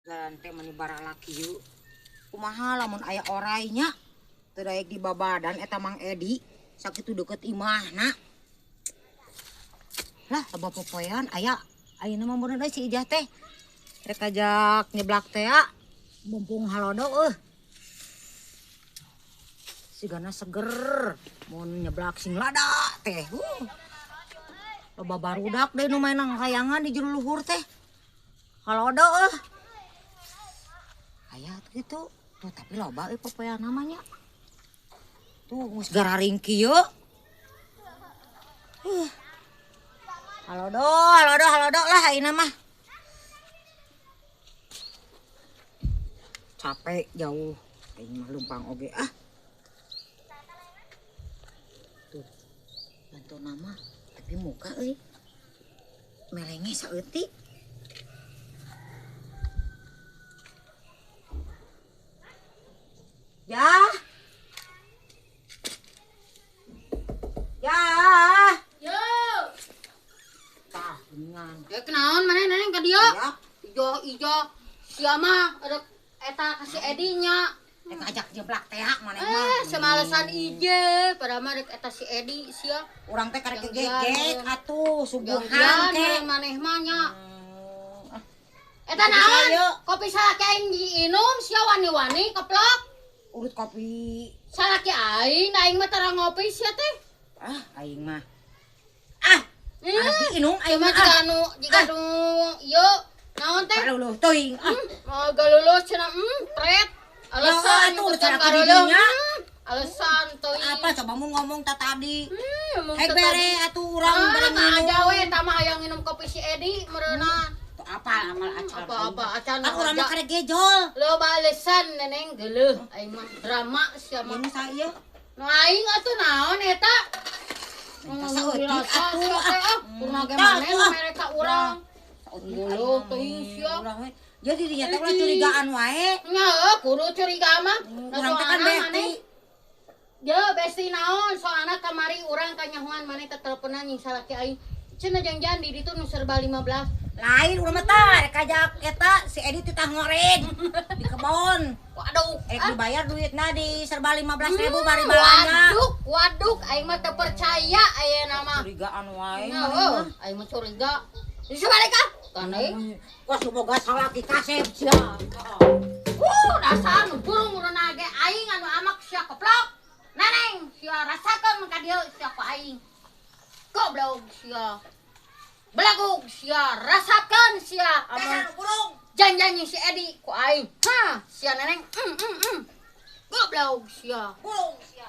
Jalan teh mani baralak kieu. Kumaha lamun aya orai nya teu daek di babadan eta Mang Edi sakitu deukeut imahna. Lah loba popoean aya ayeuna mah meureun euy si Ijah teh. Rek ajak nyeblak teh mumpung halodo euy. Sigana seger mun nyeblak sing lada teh. Loba barudak deui nu maenang kayangan di jero luhur teh. Halodo euy. Aya gitu. Tuh tapi loba euy popoean namanya. Tuh geus gararing kieu. Halodo, halodo, halodo lah ayeuna mah. Capek jauh. Aing mah leumpang oge ah. Tuh. Bantu nama tapi muka euy. Melenge saeutik. Ya. Ya. Yo. Tah, geningan. Ya kenaon maneh neneng ka dieu? Ya. Ijo-ijo sia mah rek eta ka si Edi nya. Rek ngajak jeblak teh maneh mah. Semalesan ije, padahal mah rek eta si Edi sia. Urang teh karek Janggian, gegek atuh suguhan Janggian teh. maneh mah nya. Ah. Eta Kopi naon? saya. Kopi salaki aing diinum sia wani-wani keplok. Urut kopi. Salaki aing, da aing mah tara ngopi sia teh. Ah, aing mah. Ah, harus diinum aing Cuma mah. jiga anu, jiga Ah. anu ieu naon teh? Galuluh teuing. Ah. Mau galuluh cenah, pret. Alasan Ya, atuh, nyebutkan cenah galuluh. didinya. Alasan teuing. Apa coba mun ngomong ta tadi? Ngomong Hek teh bere tadi. atuh urang Ah, bere mah minum. aja we eta mah hayang minum kopi si Edi meureunna. Tuh apal apal acan. Apa-apa acan. Kan urang mah karek gejol. Loba alasan neneng geuleuh aing mah drama sia mah. Mun saya Nu aing atuh naon eta? Minta saeutik atuh, ah. Kumaha ge Tah, maneh atuh, ah. mere ka urang. Saeutik Geuleuh aing teuing sia. Urang we. Jadi dinya teh ulah curigaan wae. Nya heuh kudu curiga mah. Nah, Urang teh kan soalna besti. maneh. Ye besti naon soalna kamari urang kanyahoan maneh teh teleponan jeung salaki aing. Cenah jang-jang di ditu nu serba 15. Lain urang mah tah rek ajak eta si Edi titah ngoreng di kebon. Waduh. Rek dibayar duitna di serba 15.000 bari balanja. Waduk, waduk aing mah teu percaya ayeuna mah. Curigaan wae. Nya heuh, aing mah curiga. Di sebalik ah. Kan euy. Wah semoga salaki kasep sia. Dasar nu burung urang ge aing anu amak sia keplok. Neneng sia rasakeun ka dieu sia ku aing. Goblok sia. Belaguk sia rasakeun sia. Dasar nu burung. Janjian si Edi ku aing. Ha, sia neneng. Goblok sia. Burung sia.